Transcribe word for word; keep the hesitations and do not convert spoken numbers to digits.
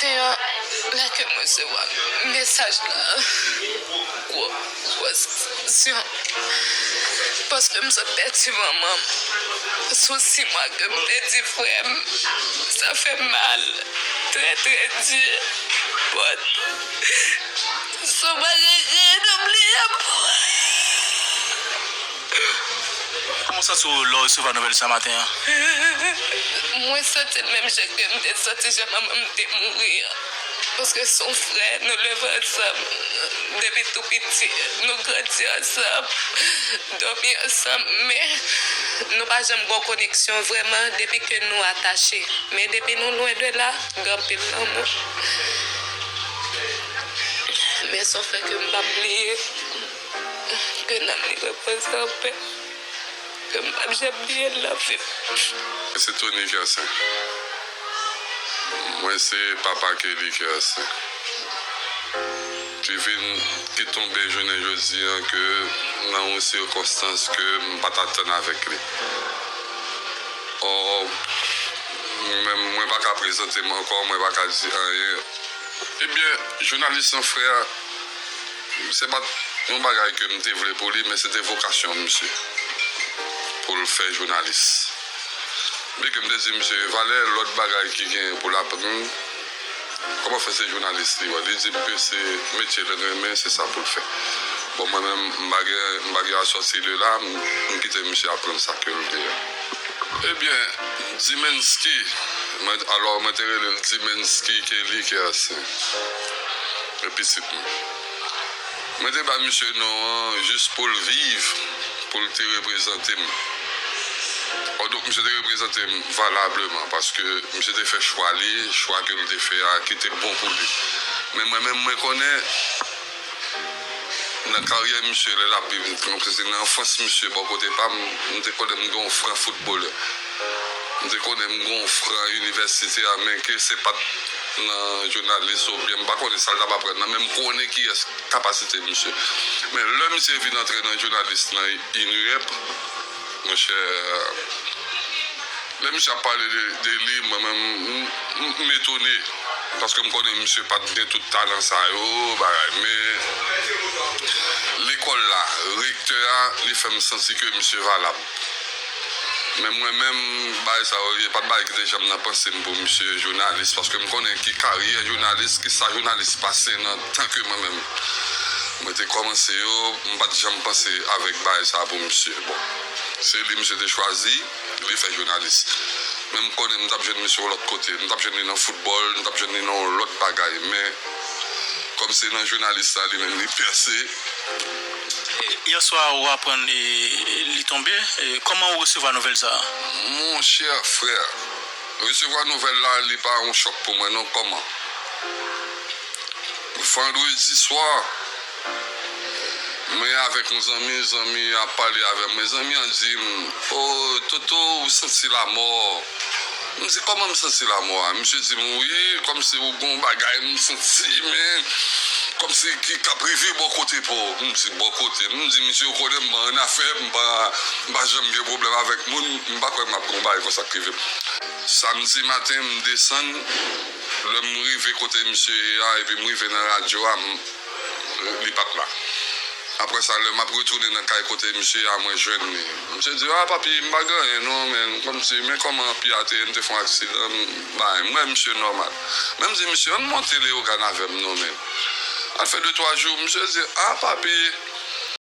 Lè ke m resevwa mesaj la, gwo, gwo sanksyon. Paske m sot pèdi manman m. Sou sis mwa ke m pèdi frè m, sa fè m mal. Trè, trè di. But, se yon bagay ke inobliyab pou mwen. Kòman w santi w lè w resevwa nouvèl sa maten an? Mwen santi l menm jan ke m te santi jan manman m te mouri an. Paske se yon frè, nou leve ansanm depi tou piti, nou grandi ansanm, dòmi ansanm, men nou pa janm gen yon koneksyon vrèman depi ke nou atache. Men depi nou lwen de la, gen anpil lanmou. Men se yon frè ke m p ap bliye. Ke nanm li repoze an pè. Ke m p ap janm bliye l nan vi m. Mwen se Tony Kersen. Mwen se papa Kelly Kersen. Ki vin, ki tonbe jounen jodi an ke nan yon sikonstans ke m pa t atann avèk li. Ò, mwen menm, mwen pa ka prezante m ankò, mwen pa ka di anyen. Ebyen, jounalis lan, frè, se pa t yon bagay ke m te vle pou li, men se te vokasyon misye pou l fè jounalis. Byen ke m te di misye, valè lòt bagay ki gen pou l aprann, kòman fè se jounalis li wè? Li di m ke se metye l renmen, se sa pou l fè. Bon, mwen menm, m pa gen, m pa gen a sòti de la, m, m kite misye aprann sa ke l te. Ebyen, Dimensky, mwen, alò, mwen te rele l Dimensky Kelly Kersen. E pitit mwen. Mwen te ba misye non an jis pou l viv, pou l te reprezante m. Ò, donk, misye te reprezante m valableman, paske misye te fè chwa li, chwa ke l te fè a ki te bon pou li. Men mwen menm, mwen konnen nan karyè misye, lè l ap viv, nan anfans misye, bò kote pa m, m te konnen m gen yon fran foutbolè. M te konnen m gen yon fran inivèsitè, men ke se pa t nan jounalis oubyen m pa konnen sa l t ap aprann nan, men m konnen kiyès kapasite misye. Men lè misye vin antre nan jounalis nan INRIEP, monchè, lè misye ap pale de, de li, mwen menm, m, m, m etone. Paske m konnen misye pa t gen tout talan sa yo, bagay. Men lekòl la, rektè a, li fè m santi ke misye valab. Men mwen menm, bagay sa yo, e pa t bagay ki te janm nan panse m pou misye jounalis, paske m konnen ki karyè jounalis, ki sa jounalis pase nan tan ke mwen menm mwen te kòmanse yo, m pa t janm panse avèk bagay sa pou misye. Bon, se li misye te chwazi, li fè jounalis. Men m konnen m t ap jwenn misye yon lòt kote, m t ap jwenn li nan foutbòl, m t ap jwenn li nan yon lòt bagay, men kòm se nan jounalis sa li menm li pèse. Yèswa ou aprann, e, li tonbe, e, kòman ou resevwa nouvèl sa a? Monchè, frè, resevwa nouvèl la, li pa yon chòk pou mwen non, kòman? Vandredi swa, mwen avèk yon zanmi, zanmi an ap pale avè m, men zanmi an di m, "O, Toto, ou santi lanmò?" M di, "Kòman m santi lanmò a?" Misye di m, "Wi, kòmsi ou gen yon bagay m santi, men kòmsi ki k ap rive bò kote pa w." M di, "Bò kote?" M di, "Misye, ou konnen m pa annafè, m pa, m pa janm gen pwoblèm avèk moun, m pa kwè m ap gen yon bagay konsa k rive m." Samdi maten, m desann, lè m rive kote misye ye a, epi m rive nan radyo a, m, li pa t la. Apre sa, lè m ap retounen nan kay kote misye a, mwen jwenn li. Misye di, "A, papi, m pa gen anyen non, men kòmsi, men kòman pye a te ye, m te fè yon aksidan, m, bay, m wè misye nòmal." Men m di, "Misye, ann monte Leyogàn avè m non, men." Al fè de twa jou, misye di, "A, papi,